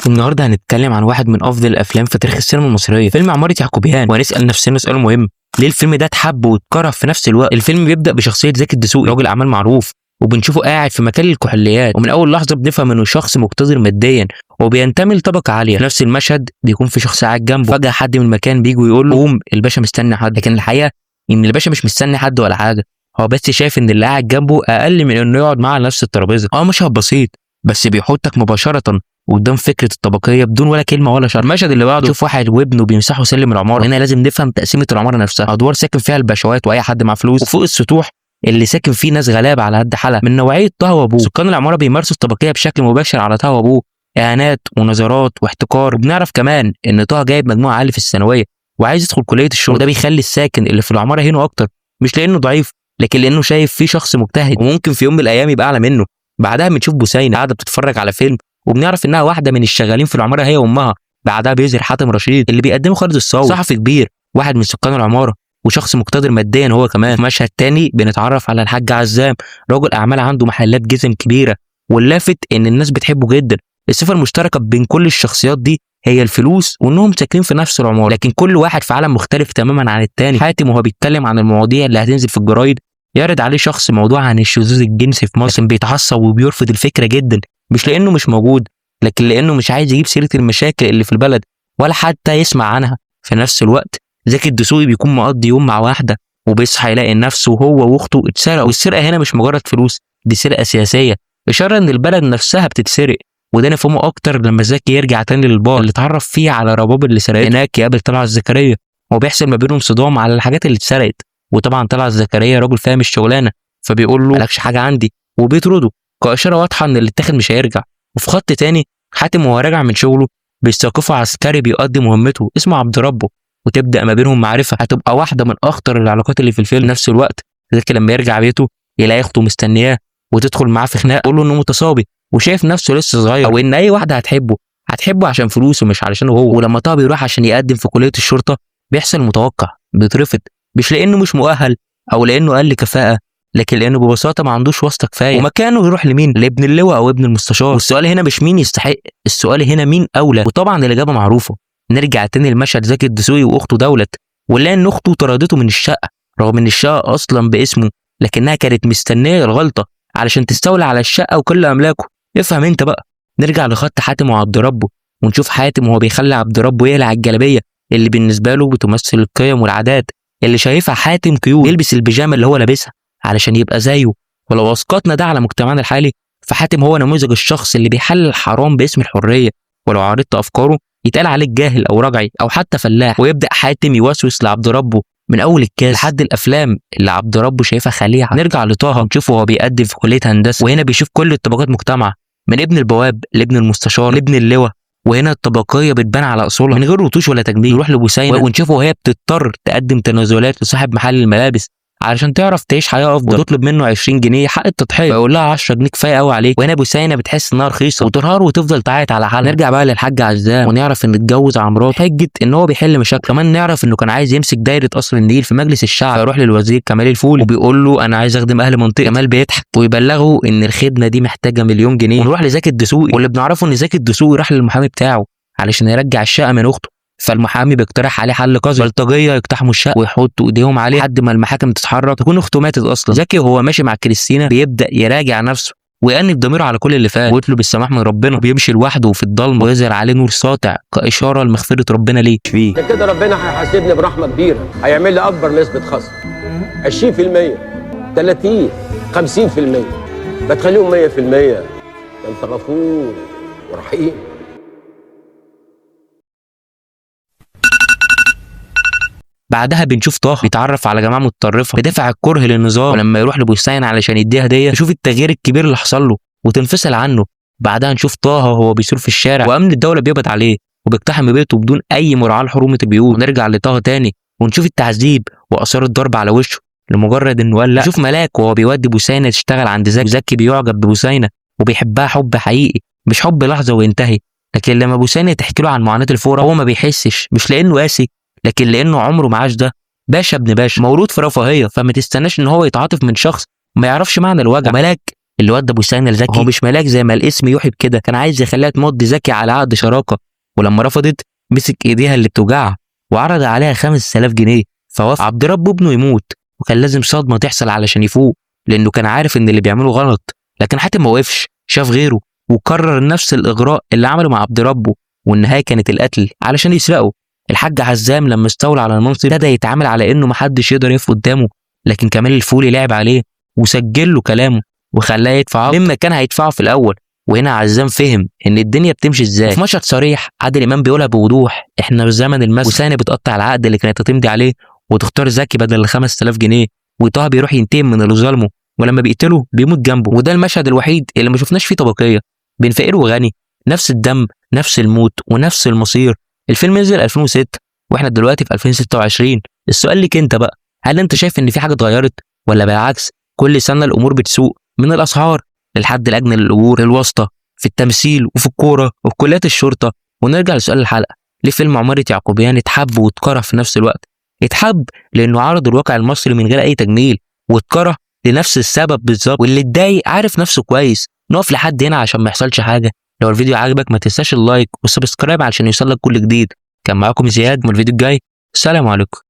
النهارده هنتكلم عن واحد من افضل الافلام في تاريخ السينما المصرية، فيلم عمارة يعقوبيان. وهنسال نفسنا سؤال مهم: ليه الفيلم ده اتحب واتكره في نفس الوقت؟ الفيلم بيبدا بشخصية زكي الدسوقي، رجل اعمال معروف، وبنشوفه قاعد في مكان الكحوليات، ومن اول لحظة بنفهم انه شخص مقتدر ماديا وبينتمي لطبقه عالية. في نفس المشهد بيكون في شخص قاعد جنبه، فجاة حد من المكان بيجي ويقول له قوم الباشا مستني حد. لكن الحقيقة ان الباشا مش مستني حد ولا حاجة، هو بس شايف ان اللي قاعد جنبه اقل من انه يقعد معاه على نفس الترابيزة. مشهد بسيط بس بيحطك مباشرة قدام فكرة الطبقية بدون ولا كلمة ولا شرح. المشهد اللي بعده شوف واحد وابنه بيمسحوا سلم العمارة. هنا لازم نفهم تقسيمه العمارة نفسها: ادوار ساكن فيها الباشوات واي حد معاه فلوس، وفوق السطوح اللي ساكن فيه ناس غلابة على قد حالها من نوعية طه وابوه. سكان العمارة بيمارسوا الطبقية بشكل مباشر على طه وابوه، اهانات ونظرات واحتقار. وبنعرف كمان ان طه جايب مجموعة عالية في الثانوية وعايز يدخل كليه الشرطة، وده بيخلي الساكن اللي في العمارة هنا اكتر، مش لانه ضعيف لكن لانه شايف فيه شخص مجتهد وممكن في يوم من الايام يبقى اعلى منه. بعدها بنشوف بوسينه قاعدة بتتفرج على فيلم، وبنعرف انها واحدة من الشغالين في العمارة هي وامها. بعدها بيظهر حاتم رشيد اللي بيقدمه خالد الصاوي، صحفي كبير، واحد من سكان العمارة وشخص مقتدر ماديا هو كمان. في مشهد تاني بنتعرف على الحاج عزام، رجل اعمال عنده محلات جزم كبيرة، واللافت ان الناس بتحبه جدا. الصفة المشتركة بين كل الشخصيات دي هي الفلوس وانهم ساكنين في نفس العمارة، لكن كل واحد في عالم مختلف تماما عن التاني. حاتم وهو بيتكلم عن المواضيع اللي هتنزل في الجرايد يعرض عليه شخص موضوع عن الشذوذ الجنسي في مصر، بيتعصب وبيرفض الفكرة جدا، مش لانه مش موجود لكن لانه مش عايز يجيب سيره المشاكل اللي في البلد ولا حتى يسمع عنها. في نفس الوقت زكي الدسوقي بيكون مقضي يوم مع واحدة، وبيصحى يلاقي نفسه وهو واخته اتسرقوا. والسرقة هنا مش مجرد فلوس، دي سرقه سياسية، اشارة ان البلد نفسها بتتسرق. وده نفهمه اكتر لما زكي يرجع تاني للبار اللي اتعرف فيه على رباب اللي سرقته. هناك يقابل طلعت زكريا وبيحصل ما بينهم صدام على الحاجات اللي اتسرقت. وطبعا طلعت زكريا راجل فاهم الشغلانة، فبيقول له مالكش حاجة عندي وبيطرده كاشاره واضحة ان اللي اتاخد مش هيرجع. وفي خط تاني حاتم وهو راجع من شغله بيستوقفه عسكري بيقضي مهمته اسمه عبد ربه، وتبدا ما بينهم معرفة هتبقى واحدة من اخطر العلاقات اللي في الفيلم. نفس الوقت زكي لما يرجع بيته يلاقي اخته مستنياه وتدخل معاه في خناقه، تقول له انه متصابي وشايف نفسه لسه صغير، او ان اي واحدة هتحبه هتحبه عشان فلوسه مش علشانه هو. ولما طه بيروح عشان يقدم في كليه الشرطة بيحصل المتوقع، بيترفض، مش لانه مش مؤهل او لانه اقل كفاءة، لكن لانه ببساطة ما عندوش واسطه كفاية، ومكانه يروح لمين؟ لابن اللواء او ابن المستشار. والسؤال هنا مش مين يستحق، السؤال هنا مين اولى، وطبعا الاجابة معروفة. نرجع تاني لمشهد زكي الدسوقي واخته دولت، ونلاقي ان اخته طردته من الشقة رغم ان الشقة اصلا باسمه، لكنها كانت مستنيه الغلطة علشان تستولى على الشقة وكل املاكه. افهم انت بقى. نرجع لخط حاتم وعبد ربه، ونشوف حاتم وهو بيخلي عبد ربه يقلع الجلابية اللي بالنسبة له بتمثل القيم والعادات اللي شايفها حاتم قيود، يلبس البيجامه اللي هو لابسها علشان يبقى زيه. ولو اسقطنا ده على مجتمعنا الحالي، فحاتم هو نموذج الشخص اللي بيحلل الحرام باسم الحرية، ولو عارضت افكاره يتقال عليك جاهل او رجعي او حتى فلاح. ويبدا حاتم يوسوس لعبد ربه من اول الكاس لحد الافلام اللي عبد ربه شايفها خليعه. نرجع لطه نشوفه وهو بيقدم في كليه هندسة، وهنا بيشوف كل الطبقات مجتمعه، من ابن البواب لابن المستشار لابن اللواء، وهنا الطبقية بتبان على اصولها من غير رتوش ولا تجميل. نروح لبوسينه ونشوفه وهي بتضطر تقدم تنازلات لصاحب محل الملابس علشان تعرف تعيش حياة افضل، وتطلب منه 20 جنيه حق التضحية، فيقول لها 10 جنيه كفاية قوي عليك. وهنا بوسينه بتحس انها رخيصة وتنهار وتفضل تعيط على حالها. نرجع بقى للحاج عزام ونعرف ان اتجوز على مراته حجه ان هو بيحل مشاكله. كمان نعرف انه كان عايز يمسك دايرة قصر النيل في مجلس الشعب، فيروح للوزير كمال الفولي وبيقول له انا عايز اخدم اهل منطقة. كمال بيضحك ويبلغه ان الخدمة دي محتاجه مليون جنيه. ونروح لزكي الدسوقي، واللي بنعرفه ان زكي الدسوقي راح للمحامي بتاعه علشان يرجع الشقة من اخته، فالمحامي بيقترح عليه حل قذر، بلطجيه يقتحموا الشقة ويحطوا ايديهم عليه لحد ما المحاكم تتحرك تكون اخته ماتت اصلا. زكي وهو ماشي مع كريستينا بيبدا يراجع نفسه ويأنب ضميره على كل اللي فات، ويطلب السماح من ربنا، وبيمشي لوحده في الضلمة ويظهر عليه نور ساطع كاشاره لمغفرة ربنا ليه. فيه عشان كده ربنا هيحاسبني برحمة كبيرة، هيعمل لي اكبر نسبه خصم 20%، 30، 50%، ما تخليهم 100%. ده انت غفور ورحيم. بعدها بنشوف طه بيتعرف على جماعة متطرفة بدافع الكره للنظام، ولما يروح لبوسين علشان يديها هديه يشوف التغيير الكبير اللي حصل له وتنفصل عنه. بعدها نشوف طه وهو بيسور في الشارع وامن الدولة بيقبض عليه وبيقتحم بيته بدون اي مراعاة لحرمة البيوت. ونرجع لطه تاني ونشوف التعذيب واثار الضرب على وشه لمجرد انه قال لا. نشوف ملاك وهو بيودي بوسينه تشتغل عند زكي، وزكي بيعجب ببوسينه وبيحبها حب حقيقي مش حب لحظة وينتهي. لكن لما بوسينه تحكي له عن معاناة الفوره هو ما بيحسش، مش لانه قاسي لكن لانه عمره ما عاش ده. باشا ابن باشا مولود في رفاهية، فما تستناش ان هو يتعاطف من شخص ما يعرفش معنى الوجع. ملاك اللي ودى بوسينه لزكي. هو مش ملاك زي ما الاسم يوحي بكده، كان عايز يخليها تمضي زكي على عقد شراكة، ولما رفضت مسك ايديها اللي بتوجعها وعرض عليها 5000 جنيه فوافق. عبد ربه ابنه يموت، وكان لازم صدمة تحصل علشان يفوق، لانه كان عارف ان اللي بيعمله غلط. لكن حاتم ما وقفش، شاف غيره وكرر نفس الاغراء اللي عمله مع عبد ربه، والنهاية كانت القتل علشان يسرقه. الحاج عزام لما استولى على المنصب ابتدى يتعامل على انه محدش يقدر يقف قدامه، لكن كمال الفولي لعب عليه وسجل له كلامه وخلاه يدفع مما كان هيدفعه في الاول. وهنا عزام فهم ان الدنيا بتمشي ازاي. في مشهد صريح عادل امام بيقولها بوضوح، احنا في زمن المس. وساني بتقطع العقد اللي كانت هتمضي عليه وتختار زكي بدل ال 5000 جنيه، وطه بيروح ينتقم من اللي ظلمه، ولما بيقتله بيموت جنبه. وده المشهد الوحيد اللي ما شفناش فيه طبقية بين فقير وغني، نفس الدم، نفس الموت، ونفس المصير. الفيلم نزل 2006 واحنا دلوقتي في 2026. السؤال ليك انت بقى، هل انت شايف ان في حاجة اتغيرت ولا بالعكس كل سنة الامور بتسوء؟ من الاسعار للحد الادنى للاجور، للواسطه في التمثيل وفي الكورة وفي كليات الشرطة. ونرجع لسؤال الحلقة، ليه فيلم عمارة يعقوبيان اتحب واتكره في نفس الوقت؟ اتحب لانه عرض الواقع المصري من غير اي تجميل، واتكره لنفس السبب بالظبط. واللي اتضايق عارف نفسه كويس. نقف لحد هنا عشان ما يحصلش حاجة. لو الفيديو عجبك ما تنساش ال like وال subscribe علشان يوصلك كل جديد. كان معاكم زياد من الفيديو الجاي، السلام عليكم.